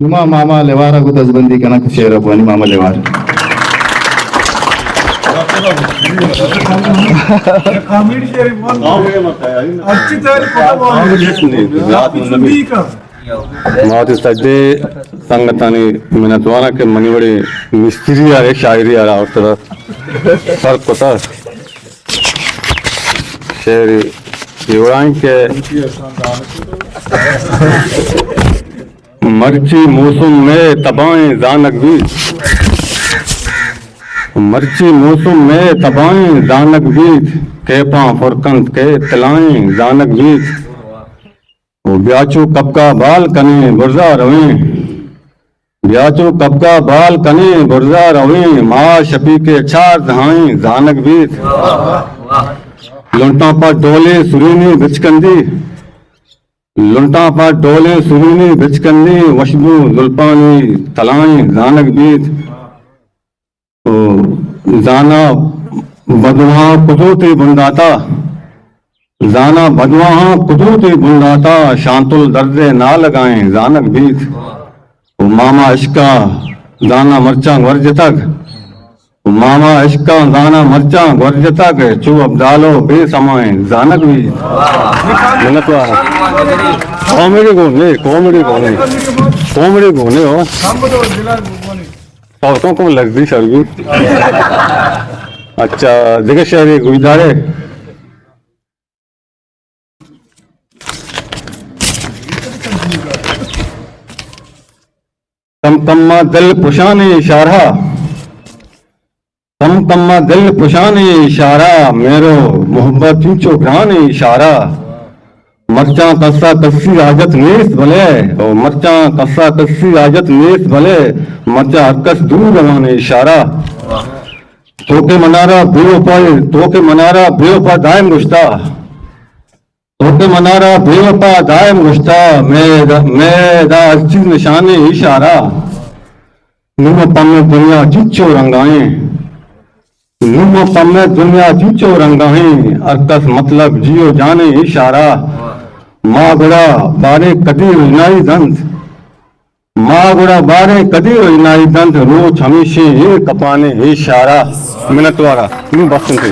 نما ماما لیوارا گو دزبندی کناں کہ شعر ء بوانی ماما لیوار۔ ما وتی سجے سنگتانی منتواراں کہ منی وڑیں مستری ء شاعری ء آورتگ سر کتگ۔ شعر اے وڑا انت کہ مرچی موسم مئے تباہیں زانگ بیت، مرچی موسم مئے تباہیں زانگ بیت، کیپاں پر کنت کہ تلائیں زانگ بیت۔ او بیا چو کپکا بال کنیں برزا رویں، بیا چو کپکا بال کنیں برزا رویں، ما شپی کے چار دہائیں زانگ بیت۔ لنٹاں پہ ڈولیں سرینی بچکندی، لنٹاں پہ ڈولیں سرینی بچکندی، وشبو زلپانی تلائیں زانگ بیت۔ او زانا بدواہاں کدوتے بنداتا، زانا بدواہاں کدوتے بنداتا، شانتل درد نالگائیں زانگ بیت۔ او ماما عشقا زانا مرچاں گور جتگ، او ماما عشقا زانا مرچاں گور جتگ، چو ابدالو بے سمائیں زانگ بیت۔ منت وار۔ کامیڈی گون نے، کامیڈی گون نے، کامیڈی گون نے ہو۔ ساوتوں کو لگدی شر بی۔ اچھا، دگہ شعرے گوشدارے۔ کم کم ء دل پشانے اشارہ، کم کم ء دل پشانے اشارہ، مہر و محبت چنچو گرانے اشارہ۔ مرچاں کسا کسی حاجت نیست بلے، او مرچاں کسا کسی حاجت نیست بلے، مرچاں ہر کس دور روانے اشارہ۔ تو کہ منارا بے وفا، تو کہ منارا بے وفا دائم گشتا، تو کہ منارا بے وفا دائم گشتا، مئے دا، مئے دا ہر چیز نشانے اشارہ۔ نوں پمے دنیا چنچو رنگائیں، نوں پمے دنیا چنچو رنگائیں، ہر کس مطلب جیو جانے اشارہ۔ ما گڑا باریں کدی رژنائی دنت، ما گڑا باریں کدی رژنائی دنت، روچ ہمیشیں اے کپانے اشارہ۔ منتوارا، نوں بس انت۔